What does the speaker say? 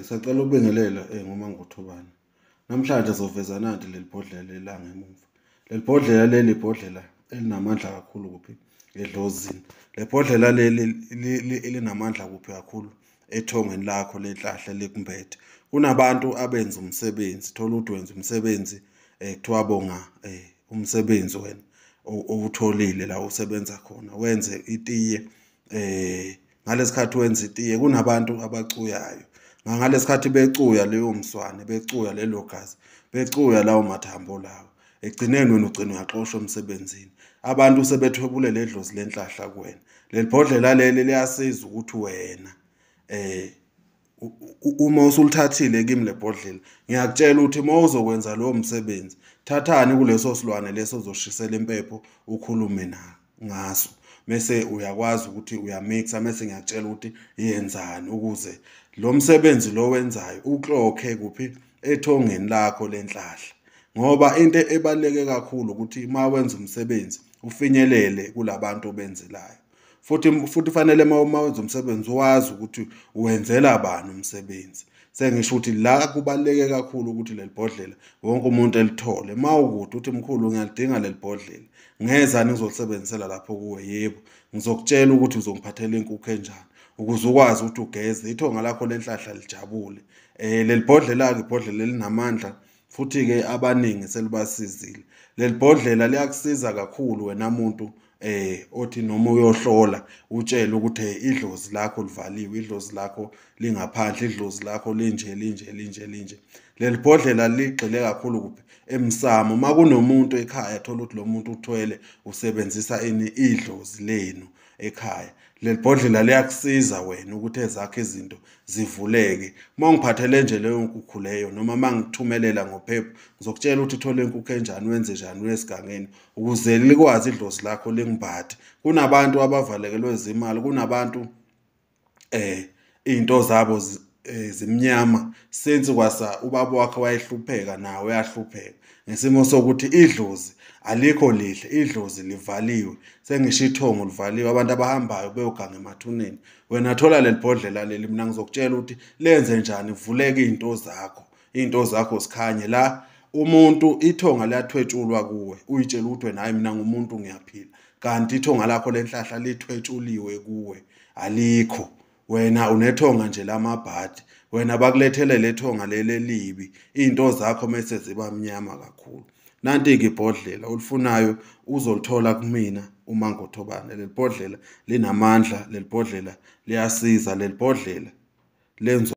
Sacela ukubingelela ngoMangothobana. Namhlanje soveza nanti leli bhodlela leli la ngemuva. Leli bhodlela leli ibhodlela elinamandla kakhulu kuphi? Edlozini. Le bhodlela leli linamandla kuphi kakhulu? Ethongweni lakho lenhlahla elikumbethe. Kunabantu abenza umsebenzi, thola ukuthi wenza umsebenzi kuthiwa bonga umsebenzi wena owutholile la usebenza khona, wenze itiye. Ngalesi khathi wenza itiye kunabantu abacuyayo. Ngalesi khathi becuya leyo mswane, becuya lelo gazi, becuya lawo mathambo lawo, ekugcineni wena ugcina uyaxoshwa emsebenzini. Abantu sebethwebule le dlozi lenhlahla kuwena. Leli bhodlela leli liyasiza ukuthi wena uma usulithathile kimi le bhodlela, ngiyakutshela ukuthi uma uzokwenza lowo msebenzi, thathani kuleso silwane leso ozoshisela impepho ukhulume na ngaso. Mese uyakwazi ukuthi uyamixa, mese ngiyakutshela ukuthi yenzani ukuze lo msebenzi lo wenzayo uklokhe kuphi? Ethongeni lakho lenhlahla. Ngoba into ebaluleke kakhulu ukuthi uma wenza umsebenzi ufinyelele kulabantu obenzelayo. Futhi fanele uma wenza umsebenzi wazi ukuthi wenzela bani umsebenzi. Sengisho ukuthi la kubaluleke kakhulu ukuthi leli bhodlela wonke umuntu elithole. Uma ukude uthi mkhulu ngiyalidinga leli bhodlela, ngezani ngizolisebenzisela lapho kuwe? Yebo, ngizokutshela ukuthi uzongiphathela inkukhu enjani ukuze ukwazi ukuthi ugeze ithonga lakho lenhlahla lijabule. Leli bhodlela-ke ibhodlela elinamandla, futhi-ke abaningi selibasizile. Leli bhodlela liyakusiza kakhulu wena muntu othi noma uyohlola utshele ukuthi idlozi lakho livaliwe, idlozi lakho lingaphandle, idlozi lakho linje linje linje linje. Leli bhodlela ligxile kakhulu kuphi? Emsamo. Uma kunomuntu ekhaya thola ukuthi lo muntu uthwele, usebenzisa ini? Idlozi lenu ekhaya. Leli bhodlela liyakusiza wena ukuthi ezakho izinto zivuleke. Uma ungiphathele nje leyo nkukhu leyo, noma uma ngikuthumelela ngophepha, ngizokutshela ukuthi uthole inkukhu enjani, wenze njani, uye esigangeni ukuze likwazi idlozi lakho lingimbathe. Kunabantu abavalekelwe zimali, kunabantu iy'nto zabo zimnyama since kwasa ubaba wakhe wayehlupheka, nawe uyahlupheka ngesimo sokuthi idlozi alikho lihle, idlozi livaliwe. Sengisho ithongo livaliwe, abantu abahambayo beyoganga emathuneni. Wena thola leli bhodlela leli, mina ngizokutshela ukuthi lenze njani vuleke iy'nto zakho, iy'nto zakho zikhanye. La umuntu ithonga liyathwetshulwa kuwe, uyitshela ukuthi wena hayi mina ngumuntu ngiyaphila, kanti ithonga lakho lenhlahla lithwetshuliwe kuwe, alikho. Wena unethonga nje lamabhadi, wena bakulethele lethonga leli elibi, iy'nto zakho mese ziba mnyama kakhulu. Nanti-ke ibhodlela olifunayo uzolithola kumina uMangothobana. Leli bhodlela linamandla, leli bhodlela liyasiza, leli bhodlela lenza